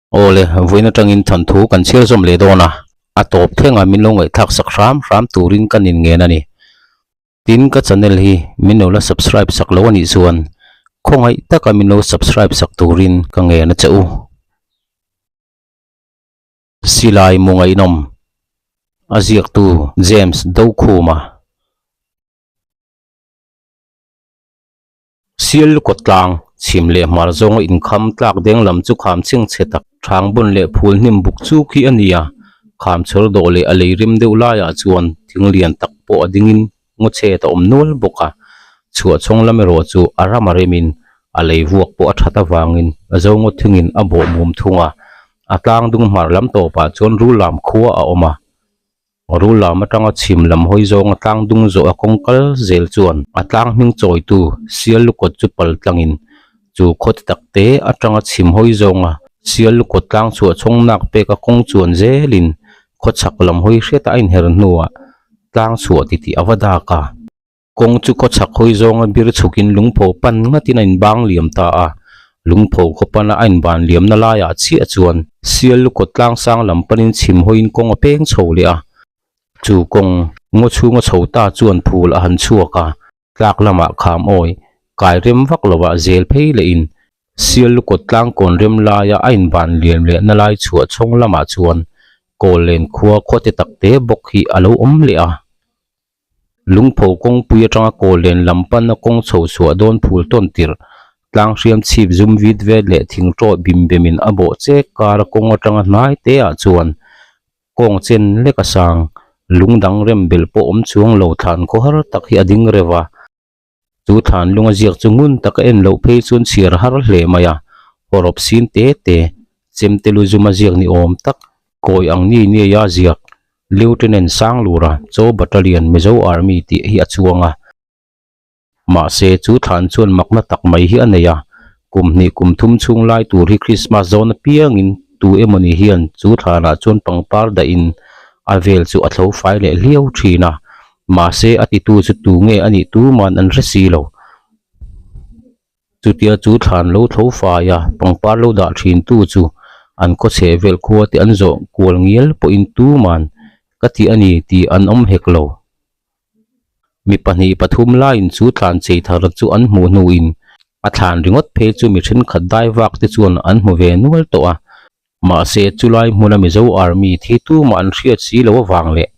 Awle, vawiin atangin thanthu kan chhiar zawm leh dawn a, a tawp thlengah min lo ngaihthlak sak hram hram turin ka nin ngen a ni. Tin, ka channel hi min lo la subscribe sak lo a nih chuan khawngaih taka min lo subscribe sak turin ka ngen a che u. Silai mu ngaihnawm a ziaktu James Dokhuma. Sial lukawt tlang, chhim leh hmar zawnga inkham tlak deng lam chu kham chheng chhe tak, thang bun leh phul hnim buk chuk hi a ni a, kham chhawr dawh leh a lei rem deuh laiah chuan thing lian tak pawh a dingin ngaw chhet a awm nual bawk a, chhuah chhawng lam erawh chu a ram a remin a lei vuak pawh a that avangin zo ngaw thingin a bawh mum thung a, a tlang dung hmar lam tawpah chuan rul lam khua a awm a. Rul lam atanga chhim lam hawi zawnga tlang dung zawh a kawng kal zel chuan a tlang hming chawitu sial lukawt chu pal tlangin chu khaw ti tak te atanga chhim hawi zawnga sial lukawt tlang chhuah chhawng nak pek a kawng chuan zelin khaw chhak lam hawi hriata a inher hnuah tlang chhuah titih a va dak a. Kawng chu khaw chhak hawi zawnga bir chhukin lungpho pan ngatin a inbang liam ta a, lungpho khaw pana a inban liamna laiah chiah chuan sial lukawt tlang sang lam panin chhim hawiin kawng a peng chho leh a, chu kawng ngaw chhunga chho ta chuan phul a han chhuak a, tlak lamah kham awi kai rem vak lovah zel phei lehin sial lukawt tlang kawn rem laia a inban liam lehna lai chhuah chhawng lamah chuan kawl len khua khaw te tak te bawk hi a lo awm leh a. Lungpho kawngpui atanga kawl len lam pana kawng chho chhuah dawn phul tawn tirh, tlang hriam chhip zum vit vet leh thing tawt bim bemin a bawh chek kara kawng atanga hnai te ah chuan kawng chen lek a sang, lung dang rem belh pawh awm chuang lo thlan khaw har tak hi a ding reuh a. Chu thlan lunga ziak chu ngun taka en loh phei chuan chhiar har hle mai a, hawrawp sin te te, chemte lu zuma ziak ni awm tak, kawi ang ni niaia ziak, Lieutenant Sanglura, Chaw Battalion, Mizo Army tih hi a chuang a. Mahse, chu thlan chuan makna tak mai hi a nei a, kum hnih kum thum chhung lai tur hi Krismas zawn apiangin tu emawni hian chu thlanah chuan pangpar dahin a vel chu a thlo fai leh hliau thin a, Mahse, a titu chu tu nge a nih tuman an hre si lo. Chutia chu thlan lo tho fai a, pangpar lo dah thin tu chu an khaw chhe vel khua te an zawh kual ngial pawhin tuman ka ti a ni tih an awm hek lo. Mi pahnih pathum laiin chu thlan chei thar chu an hmuh hnuin a thlan ringawt phei chu mi thenkhat dai vak te chuan an hmu ve nual tawh a. Mahse, chulai hmuna Mizo Army thi tumah an hriat si lo avang leh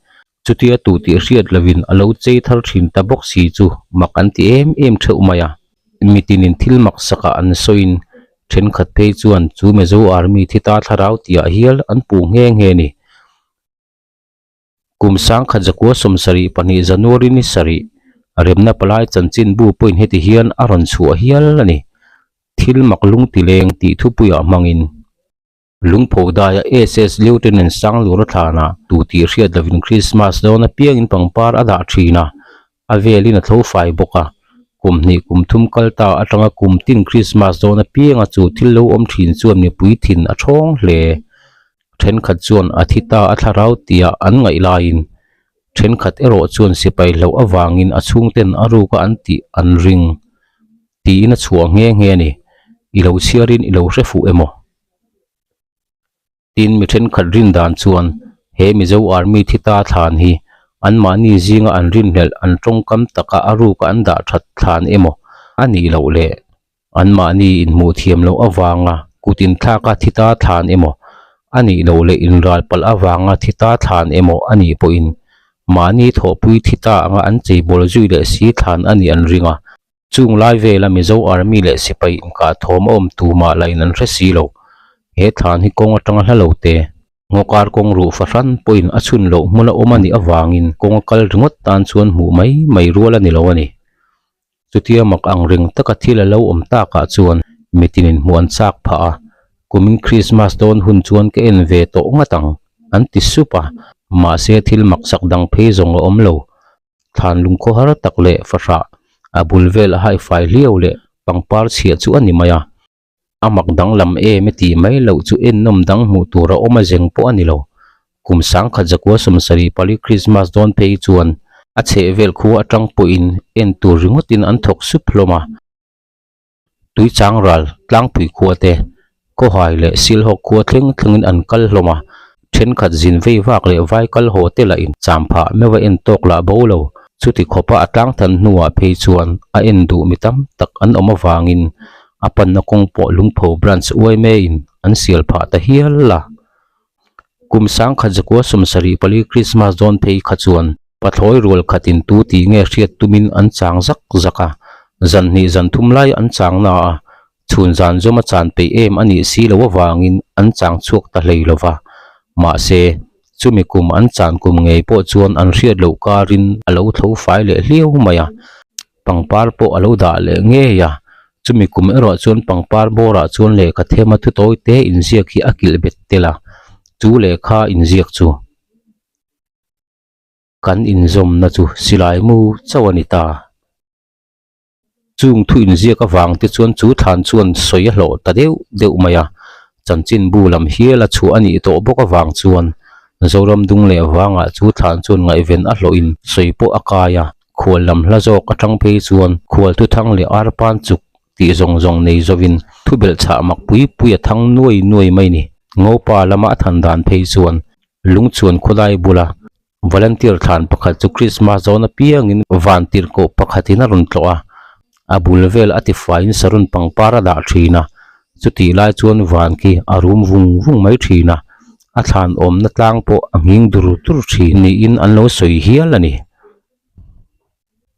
Chutia tu tih hriat lovin a lo chei thar thin ta bawk si chu mak an ti em em theuh mai a. Mitinin thil mak sakah an sawiin thenkhat phei chuan chu Mizo Army thi ta thlarau tihah hial an puh nghe nghe ni. Kum sangkhat zakua 72 January ni sarih remna palai chanchinbu pawhin heti hian a rawn chhuah hial a ni. Thil mak lungtileng tih thupuiah hmangin. Lungpho daia SS Lieutenant Sanglura thlanah tu tih hriat lovin Krismas dawn apiangin pangpar a dah thin a, a velin a tho fai bawk a. Kum hnih kum thum kal ta atanga kum tin Krismas dawn apianga chu thil lo awm thin chuan mipui thin a thawng hle. Thenkhat chuan a thi ta a thlarau tia an ngaih laiin thenkhat erawh chuan sipai hlauh avangin a chhungten a ruka an tih an ring tiin a chhuah nghe nghe a ni. I lo chhiarin i lo hre fuh emaw? Tin, mi thenkhat rin dan chuan he Mizo Army thi ta thlan hi anmahni zinga an rinhlelh an tawngkam taka a ruka an dah that thlan emaw a nih loh le anmahni inhmuh thiam loh avanga kut inthlaka thi ta thlan emaw a nih loh leh inral palh avanga thi ta thlan emaw a nih pawhin mahni thawhpui thi ta anga an cheibawl zui leh si thlan a nih an ring a. Chung lai vela Mizo Army leh sipai inkah thawm a awm tumah lah in an hre si lo. He thlan hi kawng atanga hla lo te, ngawkar kawng ruh fahran pawhin a chhun loh hmun a awm a nih avangin kawng a kal ringawt tan chuan hmuh mai mai rual a ni lo a ni. Chutia mak ang reng taka thil a lo awm takah chuan mitin in hmuh an chak phah a, kumin Krismas dawn hun chuan ka en ve tawh ngat ang, an ti sup a, mahse thil maksak dang phei zawng a awm lo. Thlan lungkhaw har tak leh fahrah a bul vel a haifai hliau leh pangpar chhiah chu a ni mai a, a mak danglam em e tih mai loh chu ennawm dang hmuh tur a awm a zeng pawh a ni lo. Kum 1974 Krismas dawn phei chuan a chhehvel khua atang pawhin en tur ringawtin an thawk sup hlawm a. Tuichang ral tlangpui khua te. Khawhai leh Silhawk khua thleng thlengin an kal hlawm a, thenkhat zin vei vak leh vai kal haw te lah in cham phah meuh a en tawk lah bo lo. Chuti khawpa a tlang than hnuah phei chuan a en duh mi tam tak an awm avangin a panna kawng pawh Lungpho Branch uaime in an sial phah ta hial a. Kum sangkhat zakua 74 Krismas dawn phei kha chuan pathlawi rual khatin tu tih nge hriat tumin an chang zak zak a, zan hnih zan thum lai an chang na a, chhun zan zawm a chan peih em a nih si loh avangin an chang chhuak ta hlei lo va. Mahse, chumi kum an chan kum ngei pawh chuan an hriat loh karin a lo tho fai leh hliau mai a. Pangpar pawh a lo dah leh ngei a, chumi kum erawh chuan pangpar bawrah chuan lehkha thema thu tawi te inziak hi a kilh bet tel a, chu lehkha inziak chu kan inzawmna chu silai mu chauh a ni ta. Chung thu inziak avang te chuan chu thlan chuan sawi a hlawh ta deuh deuh mai a, chanchinbu lam hial a chhuah a nih tawh bawk avang chuan Zoram dung leh vangah chu thlan chuan ngaihven a hlawhin sawi pawh a kai a. Khual lam hla zawk atang phei chuan khual thuthang leh arpan chuk tih zawng zawng nei zawin thu belh chhah mak pui pui a thang nuai nuai mai ni. Ngopa lama a than dan phei chuan lungchhuan khawlai bula volunteer thlan pakhat chu Krismas zawn apiangin van tirhkoh pakhatin a rawn tlawh a, a bul vel a tifaiin sarun pangpar a dah thin a, chutih lai chuan van khi a rum vung vung mai thin a, a thlan awmna tlang pawh a nghing dur dur thin niin an lo sawi hial a ni.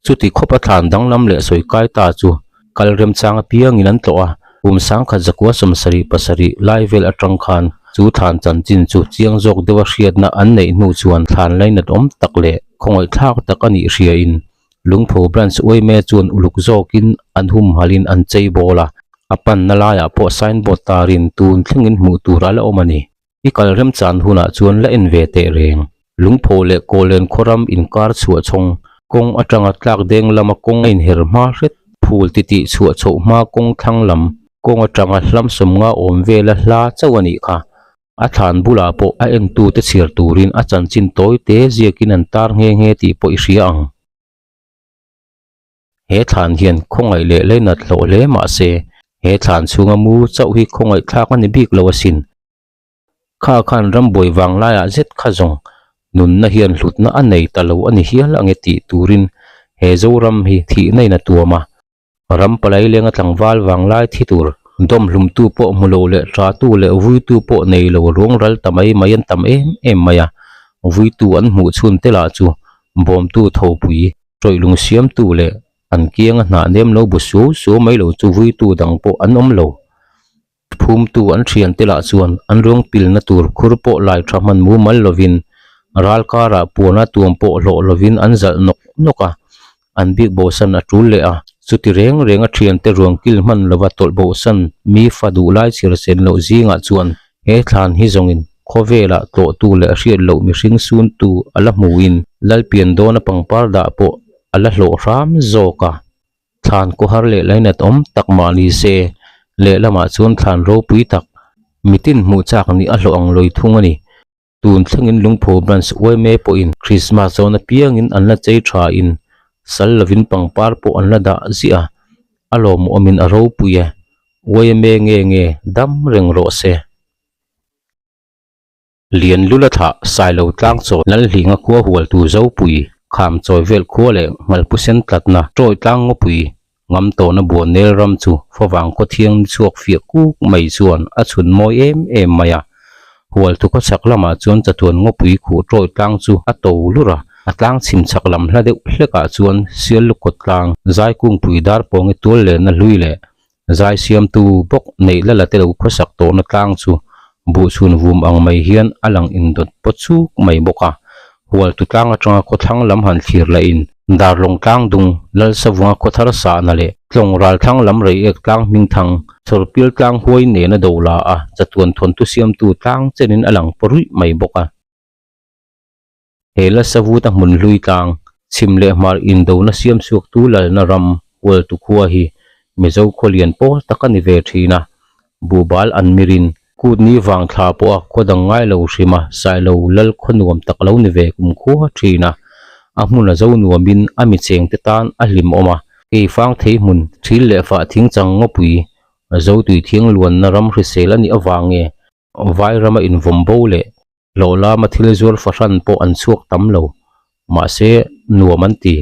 Chuti khawp a thlan danglam leh sawi kai ta chu kal remchang apiangin an tlawh a, kum 1977 lai vel atang khan chu thlan chanchin chu chiang zawk deuha hriatna an neih hnu chuan thlan lainat awm tak leh khawngaihthlak tak a nih hriain Lungpho Branch uaime chuan uluk zawkin an humhalhin an chei bawl a, a panna laiah pawh signboard tarin tun thlengin hmuh tur a la awm a ni. I kal remchan hunah chuan la en ve teh reng. Lungpho leh Kawllen khawram inkar chhuah chhawng kawng atanga tlak deng lama kawng a inher hma hret phul titih chhuah chhoh hma kawng thlang lam kawng atanga hlam sawmnga awm vela hla chauh a nih kha. A thlan bulah pawh a entute chhiar turin a chanchin tawi te ziakin an tar nghe nghe tih pawh i hria ang. He thlan hian khawngaih leh leinat hlawh hle mah se, he thlan chhunga mu chauh hi khawngaih thlak a ni bik lo asin. Kha khan rambuai vang laiah zet kha zawng nunna hian hlutna a nei ta lo a ni hial ange tih turin he Zoram hi thihna in a tuam a. Ram palai lenga tlangval vang lai thi tur dawmhlumtu pawh hmu lo leh tatu leh vuitu pawh nei lo ruang ral ta mai mai an tam em em mai a. Vuitu an hmuh chhun te lah chu bawmtu thopui tawih lung siamtu leh an kianga hnah nem lo bu suau suau mai lo chu vuitu dang pawh an awm lo. Phumtu an thiante lah chuan an ruang pilna tur khur pawh lai tha hman mumal lovin ral karah puana tuam pawh hlawh lovin an zalh nawk nawk a, an bik bosan a tul leh a. Chuti reng reng a thiante ruang kil hman lova tawlh bosan mi fa duh lai chhir sen loh zingah chuan he thlan hi zawngin khawvelah tlawhtu leh hriat loh mihring suntu a la hmuhin Lalpian dawna pangpar dah pawh a la hlawh hram zawk a. Thlan kawhar leh lainat awm tak mah ni se, lehlamah chuan thlan ropui tak, mitin hmuh chak nih a hlawh ang lawi thung a ni. Tun thlengin Lungpho Branch yma pawhin Krismas zawn apiangin an la chei thain sal lovin pangpar pawh an la dah ziah a, a lawmawmin a ropui e. Yma nge nge dam reng rawh se. Lian Lula thlah Sailo tlang chawi Lalhlinga khua hualtu Zopui, Kham chawi vel khua leh Nghalpu sen tlatna Tawi tlang ngawpui ngam tawhna Buannel ram chu favang khaw thiang ni chhuak fiah kuk mai chuan a chhun mawi em em mai a. Hualtu khaw chhak lamah chuan chatuan ngawpui khuh Tawi tlang chu a to lur a, a tlang chhim chhak lam hla deuh hlekah chuan Siallukawt tlang Zaikungpui Darpawngi tual lenna hlui leh Zai siamtu bawk neih la la te lo khawsak tawhna tlang chu buhchhun vum ang mai hian a lang indawt pawt chuk mai bawk a. Hualtu tlang atanga khawthlang lam han thlir lahin Darlawng tlang dung Lalsavunga khawthar sahna leh Tlawng ral thlang lam Reiek tlang hmingthang Chawrpil tlang huai nena do la a chatuan thawnthu siamtu tlang chenin a lang paw ruih mai bawk a. He Lasavuta hmun hlui tlang, chhim leh hmar indona siam chhuaktu lalna ram Hualtu khua hi Mizo khaw lian pawl tak a ni ve thin a. Buhbal an mirin, kut ni vang thla pawha khaw dang ngai lo hrima Sailo lal khaw nuam tak lo ni ve kum khua thin a. A hmun a zo nuamin a mi chengte tan a hlimawm a. Keifang thei hmun, thil leh fah thing chang ngawpui. Zotui thiang luanna ram hrisel a nih avang nge vai rama invawm bo leh hlawh lama thil zuar fahran pawh an chhuak tam lo. Mahse, nuam an ti.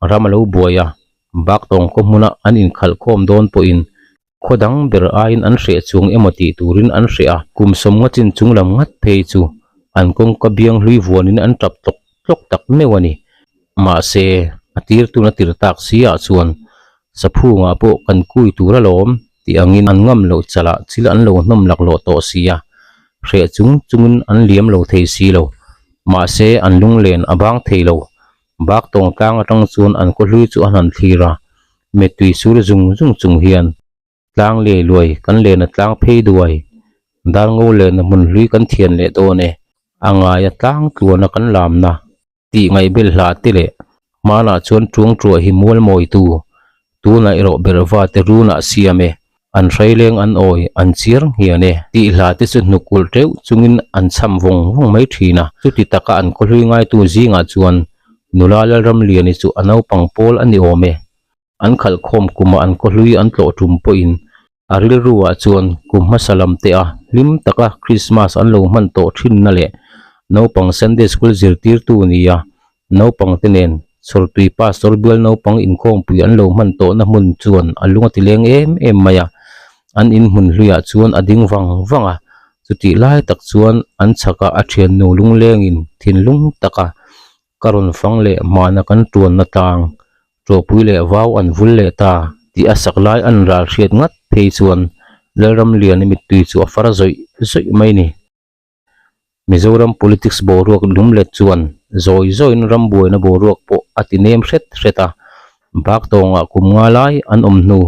Ram a lo buai a, Baktawng khaw hmuna an inkhalh khawm dawn pawhin khaw dang ber aiin an hreh chuang emaw tih turin an hreh a. Kum sawmnga chin chung lam ngat phei chu an kawngka biang hlui vuanin an tap tlawk tlawk tak meuh a ni. Mahse, a tir tuna tir tak si ah chuan Saphungah pawh kan kui tur alawm tih angin an ngam loh chalah thil an lo hnawm laklawh tawh si a, hreh chung chungin an liam lo thei si lo. Mahse, an lunglen a bang thei lo. Bak tawng tlang atang chuan an khaw hlui chu an han thlir a, mittui sur zung zung chung hian Tlang lei luai kan lena tlang phei duai, Darngo lena hmun hlui kan thian leh dawn e, a ngaia tlang tluana kan lamna. Tih ngaihbel hla te leh hmanah chuan tuang tuah hi mual mawitu, tunah erawh berhva te runah siam e, an hraileng an awi an chiar nghian e tih hla te chu hnuk ulh teuh chungin an cham vawng vawng mai thin a. Chuti taka an khawhlui ngaitu zingah chuan nula Lalramliani chu a naupang pawl a ni awm e. An khalh khawm kuma an khawhlui an tlawh tum pawhin a rilru ah chuan kum hmasa lam te a hlim taka Krismas an lo hman tawh thinna leh naupang Sunday School zirtirtu nia naupang te nen Chhawrtui Pastor bial naupang inkhawmpui an lo hman tawhna hmun chuan a lung a ti leng em em mai a, an in hmun hluiah chuan a ding vang vang a, chutih lai tak chuan an chhakah a thiannu lunglengin thinlung taka Ka rawn fang leh hmana kan tuanna tlang, ṭawhpui leh vau an vul leh ta tih a sak lai an ral hriat ngat phei chuan Lalramliani mittui chu a far zawih zawih mai ni. Mizoram politics boruak lumlet chuan zawi zawiin ram buaina boruak pawh a ti nem hret hret a, bak tawngah kum nga lai an awm hnu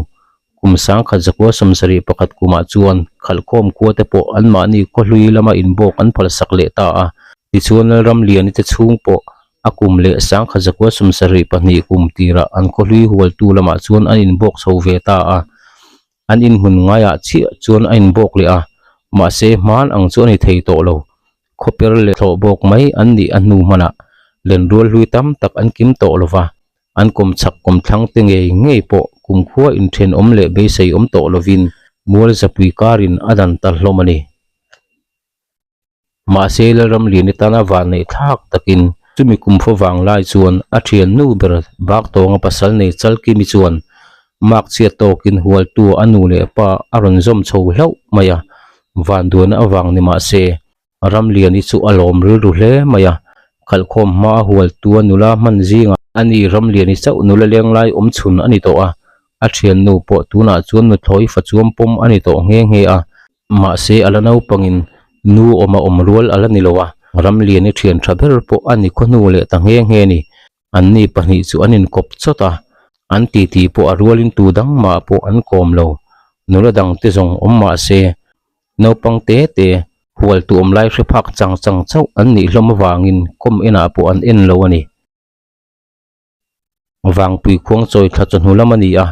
kum sangkhat zakua sawmsarih pakhat kumah chuan khalhkhawm khua te pawh anmahni khawhlui lama inbawk an phalsak leh ta a. Tichuan Lalramliani te chhung pawh a kum leh sangkhat zakua 72 kum tirah an khawhlui hualtu lamah chuan an inbawk chho ve ta a. An inhmun ngaiah chiah chuan a inbawk leh a, mahse hman ang chu a ni thei tawh lo. Khawper leh thlawh bawk mai an nih a hnu hmanah lenrual hlui tam tak an kim tawh lo va. An kawm chhak kawm thlang te ngei ngei pawh kumkhua inthenawm leh beisei awm tawh lovin mual zapui karin a dan ta hlawm a ni. Mahse Lalramliani tana vanneih thlak takin chumi kumfo vang lai chuan a thiannu ber Baktawnga pasal nei Chalkimi chuan mark chhiat tawkin hualtu a nu leh pa a rawn zawm chho hlauh mai a, vanduaina avang ni mahse Ramliani chu a lawm rilru hle mai a, khalhkhawm hma a hualtu a nula hman zingah a ni Ramliani chauh nula leng lai awm chhun a ni tawh a, a thiannu pawh tunah chuan nuthlawi fachuam pawm a ni tawh nghe nghe a, mahse a la naupangin nu awm a awm rual a la ni lo a, Ramliani thian tha ber pawh a ni khawhnu leh ta nghe nghe a ni. Anni pahnih chu an inkawp chawt a, an titi pawh a rualin tu dang mah pawh an kawm lo, nula dang te zawng awm mah se Naupang te te hual tu awm lai hre phak chang chang chauh an nih hlawm avangin kawm enah pawh an en lo a ni. Vangpui khuang chawi thla chawhnu lam a ni a,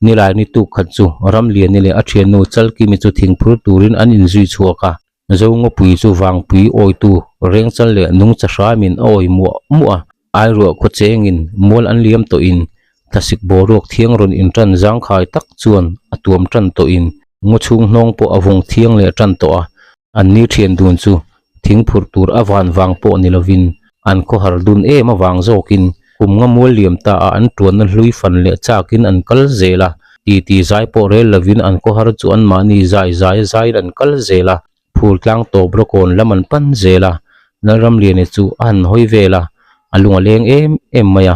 nilai ni tuk khat chu Ramliani leh a thiannu Chalkimi chu thingphur turin an inzui chhuak a. Zongawpui chu Vangpui awitu Rengchal leh Nungcha hramin a awi muah muah a, Airuah khaw chengin mual an liam tawhin thlasik boruak thiang rawn intan zangkhai tak chuan a tuam tan tawhin ngaw chhung hnawng pawh a vawng thiang leh tan tawh a, an ni thian dun chu thing phurh tur a van vang pawh ni lovin an khawhar dun em avang zawkin kum nga mual liam ta a an tuanna hlui fan leh chakin an kal zel a, titi zai pawh rel lovin an khawhar chu anmahni zai zai zaiin an kal zel a. Phul tlang tawp rawkawn lam an pan zel a, Lalramliani chu a han hawi vel a, a lung a leng em em mai a.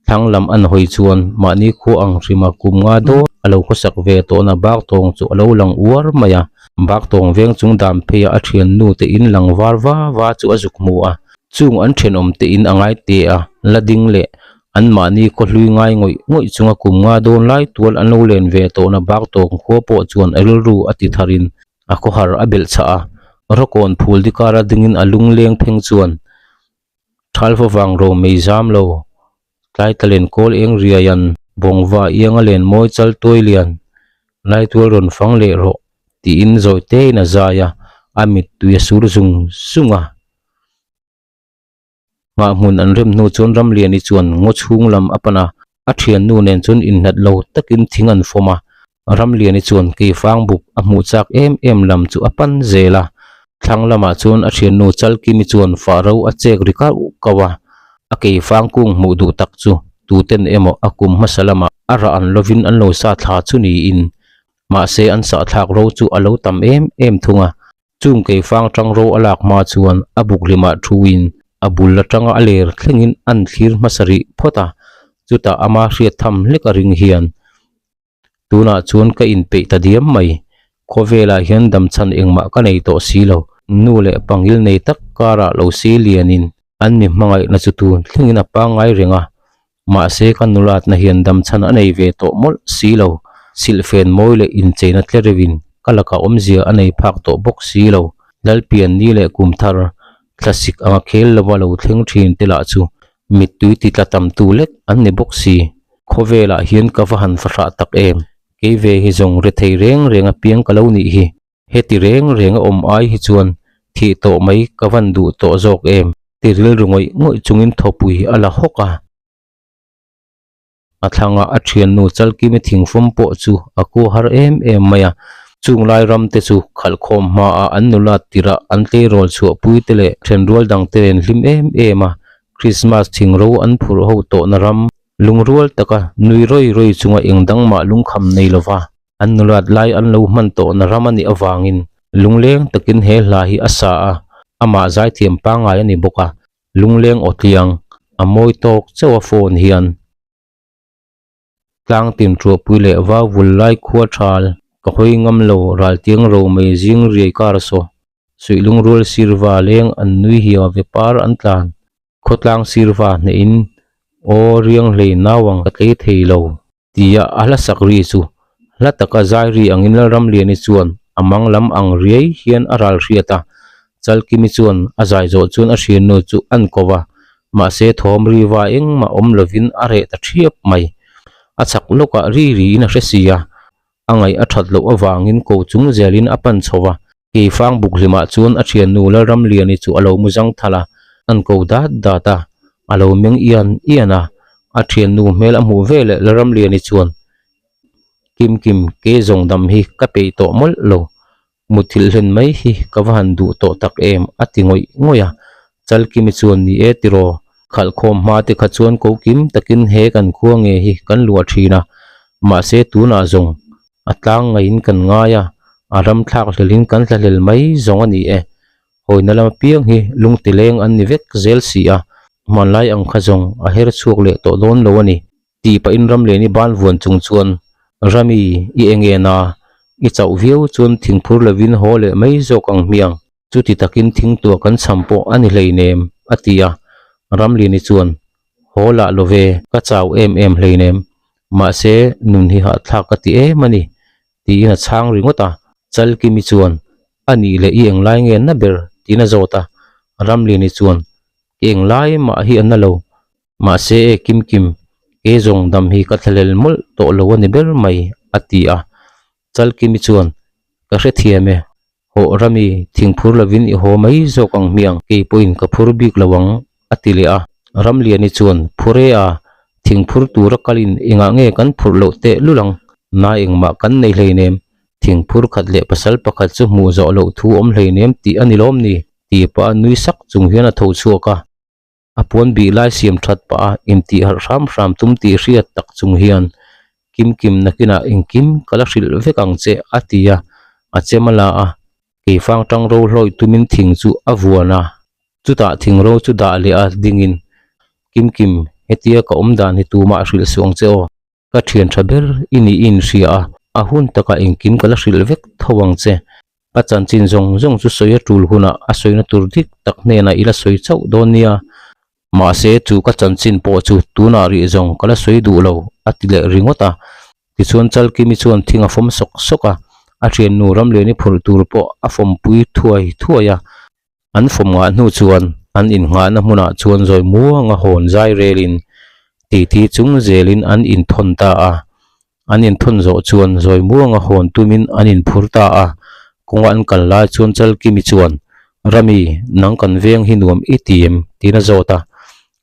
Thlang lam an hawi chuan mahni khua ang hrima kum nga dawn a lo khawsak ve tawhna Baktawng chu a lo lang uar mai a. Baktawng veng chung dam pheiah a thiannu te in lang var va va chu a zuk hmu a, chung an thenawm te in a ngai te a, la ding leh an mahni khaw hlui ngai ngawih ngawih chunga kum nga dawn lai tual an lo len ve tawhna Baktawng khua pawh chuan a rilru a ti tharin A khawhar a belh chhah a, rawkawn phul di kara dingin a lung leng pheng chuan Thalfa vang ro mei zam lo, tlai ta len kawl eng riaian bawngva ianga len mawi chal tuai lian, laitual rawn fang leh rawh tiin zawi tein a zai a, a mittui a sur zung zung a. Nghah hmun an rem hnu chuan Ramliani chuan ngaw chhung lam a pan a, a thiannu nen chuan inhlat lo takin thing an fawm a. Ramliani chuan keifang buk a hmuh chak em em lam chu a pan zel a. Thlang lamah chuan a thiannu Chalkimi chuan fah ro a chek ri kauh kauh a. A keifang kung hmuh duh tak chu tuten emaw a kum hmasa lamah a rah an lovin an lo sa thla chu niin mahse an sahthlak ro chu a lo tam em em thung a. Chung keifang tang ro a lak hma chuan a buk hlimah thuin a bul atanga a ler thlengin an thlir hmasa rih phawt a, chutah ama hriat tham hlek a ring hian tunah chuan ka inpeih ta diam mai. Khawvelah hian damchhan engmah ka nei tawh si lo. Nu leh pangil nei tak karah lo si lianin an mi hmangaihna chu tun thlengin a pangngai reng a, Mahse ka nulatna hian damchhan a nei ve tawh mawlh si lo, silhfen mawi leh incheina tle reuhin ka lakah awmzia a nei phak tawh bawk si lo. Lalpian ni leh kum thar, thlasik anga khel lova lo thleng thin te lah chu mittui ti tla tam tu lek an ni bawk si. Khawvelah hian ka va han fahrah tak em? Kei ve hi zawng rethei reng reng apiang ka lo nih hi. Heti reng reng a awm ai hi chuan thih tawh mai ka van duh tawh zawk em? Ti rilru ngawih ngawih chungin thawpui a la hawk a. A thlangah a thiannu Chalkimi thingfawm pawh chu a ku har em em mai a. Chung lai ram te chu khalhkhawm hmaah an nula tirah an tleirawl chhuahpui te leh thenrual dang te nen hlim em em a. Krismas thingro an phurh ho tawhna ram lungrual taka nui rawi rawi chunga eng dang mah lungkham nei lova An nulat lai an lo hman tawhna ram a nih avangin lungleng takin he hla hi a sa a, amah zaithiam pangngai a ni bawk a, lungleng aw tliang a mawi tawk chauh a phone hian tlang tin thuahpui leh vau vul lai khua thal ka hawi ngam lo raltiang ro mai zing riai kar saw suih lungrual sirva leng an nui hiau ve par an tlan khawtlang sirva hnehin aw riang hlei nau ang ka tlei thei lo. Tia a hla sak ri chu hla taka zai ri angin Lalramliani chuan a mang lam ang riai hian a ral hriat a, Chalkimi chuan a zai zawh chuan a hriannu chu an ko va, mahse thawm ri va engmah awm lovin a reh ta thiap mai. A chhak lawkah ri riin a hre si a, a ngaih a that loh avangin ko chung zelin a pan chho va, Keifang buk hlimah chuan a thiannu Lalramliani chu a lo mu zang thalh a, an ko dat dat a, a lo meng ian ian a, a thiannu hmel a hmuh ve leh Lalramliani chuan, Kim Kim, ke zawng dam hi ka peih tawh mawlh lo, muthilh hlen mai hi ka va han duh tawh tak em a ti ngawih ngawih a, Chalkimi chuan ni e tiraw, khalhkhawm hma te kha chuan ko kim takin he kan khua nge hi kan luah thin a, mahse tunah zawng A tlang ngaiin kan ngai a, a ram thlak hlelhin kan tla hlel mai zawng a ni e. Hawina lam apiang hi lungtileng an ni vek zel si a, hmanlai ang kha zawng a her chhuak leh tawh dawn lo a ni. Tih pahin Ramliani ban vuan chung chuan, Rami, i eng en a, i chauh viau chuan thingphur lovin haw leh mai zawk ang hmiang. Chuti takin thingtuah kan cham pawh a ni hleinem, a ti a. Ramliani chuan, Haw lah lo ve, ka chau em em hleinem. Mahse, nun hi hahthlak ka ti em a ni, tiin a chhang ringawt a. Chalkimi chuan, A nih leh i englai nge na ber? tiin a zawt a. Ramliani chuan, Ka englai mah hi a na lo. Mahse e Kimkim, ke zawng dam hi ka thlahlel mawlh tawh lo a ni ber mai, a ti a. Chalkimi chuan, Ka hrethiam e, Hawh Rami, thing phur lovin i haw mai zawk ang hmiang, kei pawhin ka phur bik lo ang, a ti leh a. Ramliani chuan, Phur e a, thing phur tura kalin engah nge kan phurh loh teh lul ang? Na engmah kan nei hleinem, thing phur khat leh pasal pakhat chu hmuh zawh loh thu awm hleinem tih a ni lawm ni? ti pah a nui sak chung hian a tho chhuak a. A puan bih lai siam that pah a intih harh hram hram tum tih hriat tak chung hian Kim Kim nakinah engkim ka la hrilh vek ang che a ti a, a chem a la a, keifang tang ro hlawih tumin thing chu a vuan a, chutah thing ro chu dah leh a dingin Kim Kim hetia ka awm dan hi tumah hrilh suh ang che aw. Ka thian tha ber i nih i inhria a, a hun takah engkim ka la hrilh vek tho ang che. Ka chanchin zawng zawng chu sawi a tul hunah a sawina tur dik tak hnenah i la sawi chauh dawn nia. Mahse chu ka chanchin pawh chu tunah rih zawng ka la sawi duh lo, a ti leh ringawt a. Tichuan Chalkimi chuan thing a fawm sawk sawk a, a thiannu Ramliani phurh tur pawh a fawmpui thuai thuai a. An fawm ngah hnu chuan an innghahna hmunah chuan zawi muanga hawn zai relin titi chung zelin an inthawn ta a. An inthawn zawh chuan zawi muanga hawn tumin an inphur ta a. Kawnga an kal lai chuan Chalkimi chuan, Rami, nang kan veng hi nuam i ti em? tiin a zawt a.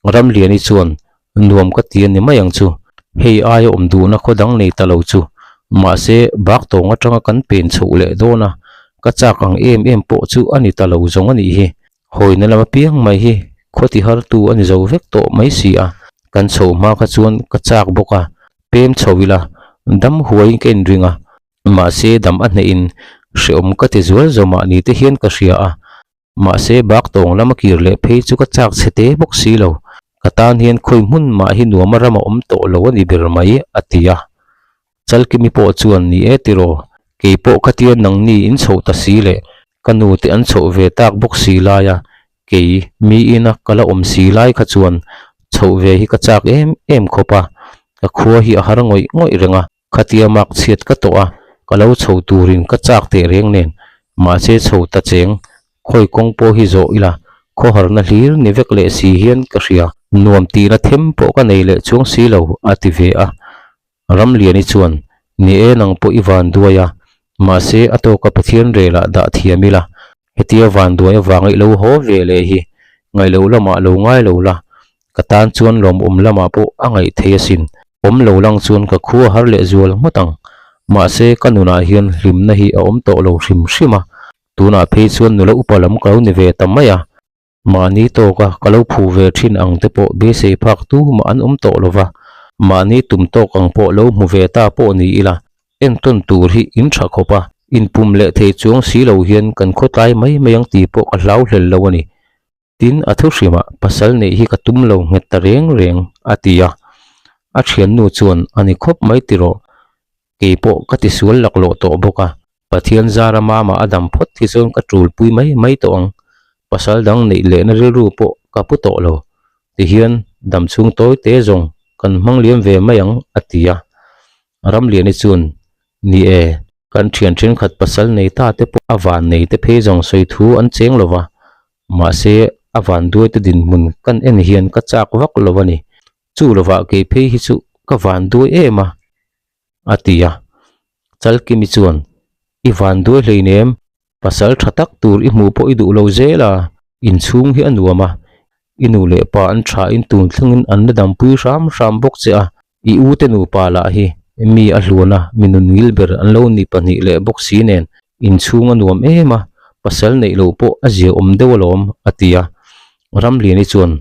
Ramliani chuan, Nuam ka ti a ni mai ang chu. Hei aia awm duhna khaw dang nei ta lo chu. Mahse, bak tawng atanga kan pen chhoh leh dawn a, ka chak ang em em pawh chu a ni ta lo zawng a nih hi. Hawina lam apiang mai hi khaw ti hartu a ni zo vek tawh mai si a, kan chhoh hma kha chuan ka chak bawk a, pem chho ila dam huaiin ka inring a, mahse dam a hnehin hrehawm ka ti zual zo mahni te hian ka hria a, mahse bak tawng lama kir leh phei chu ka chak chhe te bawk si lo, ka tan hian khawi hmun mah hi nuama ram a awm tawh lo a ni ber mai a ti a. Chalkimi pawh chuan ni e tiraw, kei pawh khatia nangni in chhoh ta si leh ka nu te an chhoh ve tak bawk si lai a, kei mi ina ka la awm si lai kha chuan chhoh ve hi ka chak em em khawp a, ka khua hi a har ngawih ngawih reng a, khatia mak chhiat ka tawh a, ka lo chho turin ka chak teh reng nen, mahse chho ta cheng khawi kawng pawh hi zawh ila khawharna hlir ni vek leh si hian ka hria, nuam tihna them pawh ka nei leh chuang si lo a ti ve a. Ramliani chuan, Ni e, nang pawh i van duai a, mahse a tawka Pathian relah dah thiam ila, hetia van duai avanga i lo haw ve leh hi ngaihloh lamah lo ngai lo la, ka tan chuan lawmawm lamah pawh a ngaih thei asin, awm lo lang chuan ka khu a har leh zual ngawt ang. Mahse ka nunah hian hlimna hi a awm tawh lo hrim hrim a, tunah phei chuan nula upa lam ka lo ni ve ta mai a. Mahni tawka ka lo phu ve thin ang te pawh beisei phak tu mah an awm tawh lo va, mahni tum tawk ang pawh lo hmu ve ta pawh ni ila, entawn tur hi in tha khawp a, inpum leh thei chuang si lo hian kan khawtlai mai mai ang tih pawh ka hlau hlel lo a ni. Tin, a thu hrimah pasal neih hi ka tum lo nghet ta reng reng, a ti a. A thiannu chuan a ni khawp mai tiraw, kei pawh ka tisual laklawh tawh bawk a, Pathian zara mama a dam phawt hi chuan ka tul pui mai mai tawh ang, pasal dang neih lehna rilru pawh ka pu tawh lo, tihian dam chhung tawi te zawng kan hmang liam ve mai ang a ti a. Ramliani chuan, Ni e, kan thian thenkhat pasal nei ta te pawh a van nei te phei zawng sawi thu an cheng lo va, mahse a van duai te dinhmun kan en hian ka chak vak lo a ni, chu lovah kei phei hi chu ka van duai em a, a ti a. Chalkimi chuan, I van duai hleinem, pasal tha tak tur i hmuh pawh i duh lo zel a, inchhung hi a nuam a, i nu leh pa an tha in tun thlengin an la dampui hram hram bawk che a, i u te nupa lah hi mi a hluan a, mi nun ngil ber an lo ni pahnih leh bawk si nen, inchhung a nuam em a, pasal neih loh pawh a zia awm deuh alawm, a ti a. Ramliani chuan,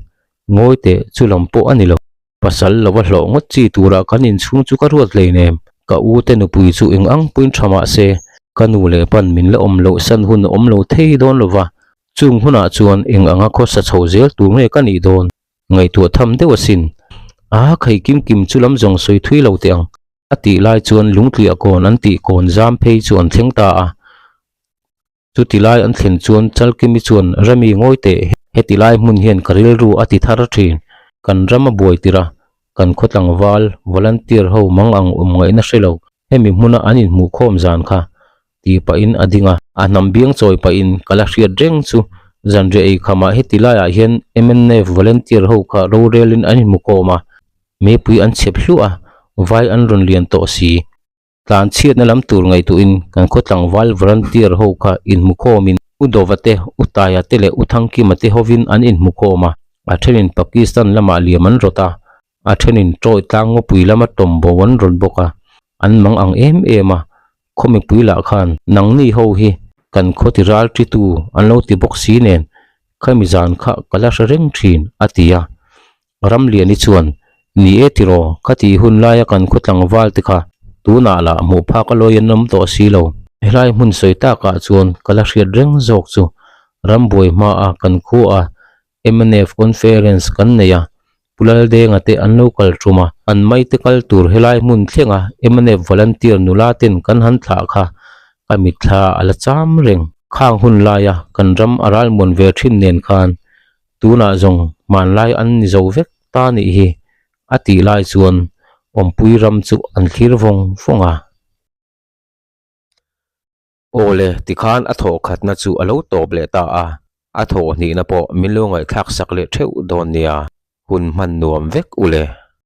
Ngawi teh, chu lam pawh a ni lo. Pasal lova hlawh ngawt chi turah kan inchhung chu ka ruat hlei nem. Ka u te nupui chu eng ang pawhin tha mah se, ka nu leh pan min la awm loh san hun a awm lo thei dawn lova, chung hunah chuan eng anga khawsa chho zel tur nge ka nih dawn? Ngaihtuah tham deuh asin. A khai kim kim chu lam zawng sawi thui lo teh ang. A tih lai chuan lungtliah kawn an tih kawn zam phei chu an thleng ta a. Chuti lai an thlen chuan Chalkimi chuan Rami ngawi teh, heti lai hmun hian ka rilru a ti thar thin. Kan ram a buai tir a, kan khaw tlangval, volunteer ho mang ang awm ngaihna hre lo, hemi hmuna an inhmuh khawm zan kha, tih pahin a ding a. A hnam biang chawi pahin ka la hriat reng chu zanriah ei khamah heti laiah hian mnf volunteer ho kha rorelin an inhmu khawm a, meipui an chhep hluah a, vai an rawn lian tawh si. Tlan chhiatna lam tur ngaihtuhin kan khaw tlangval volunteer ho kha inhmu khawmin U Dova te, U Taia te leh U Thangkima te hovin an inhmu khawm a, a thenin Pakistan lamah liam an rawt a, a thenin Troy tlang ngawpui lama tawmbo an rawt bawk a, an mang ang em em a, khaw mipui lah khan nangni ho hi kan khaw ti ral titu an lo ti bawk si nen khami zan kha ka la hre reng thin a ti a. Ramliani chuan, Ni e tiraw, ka tih hun laia kan khaw tlangval te kha tunah lah hmuh phak a lawi an awm tawh si lo. Helai hmun sawi takah chuan ka la hriat reng zawk chu rambuai hmaa kan khua mnf conference kan nei a, Pu Laldenga te an lo kal tum a, an maite kal tur helai hmun thlenga mnf volunteer nula ten kan han thlah kha ka mitthla a la cham reng. Khang hun laia kan ram a ralmuan ve thin nen khan Tunah zawng hmanlai an ni zo vek ta nih hi a tih lai chuan awmpui ram chu an thlir vawng vawng a. Awle tikhan a thawh khatna chu a lo tawp leh ta a, a thawh hnihna pawh min lo ngaihthlak sak leh theuh dawn nia, hun hman nuam vek ule.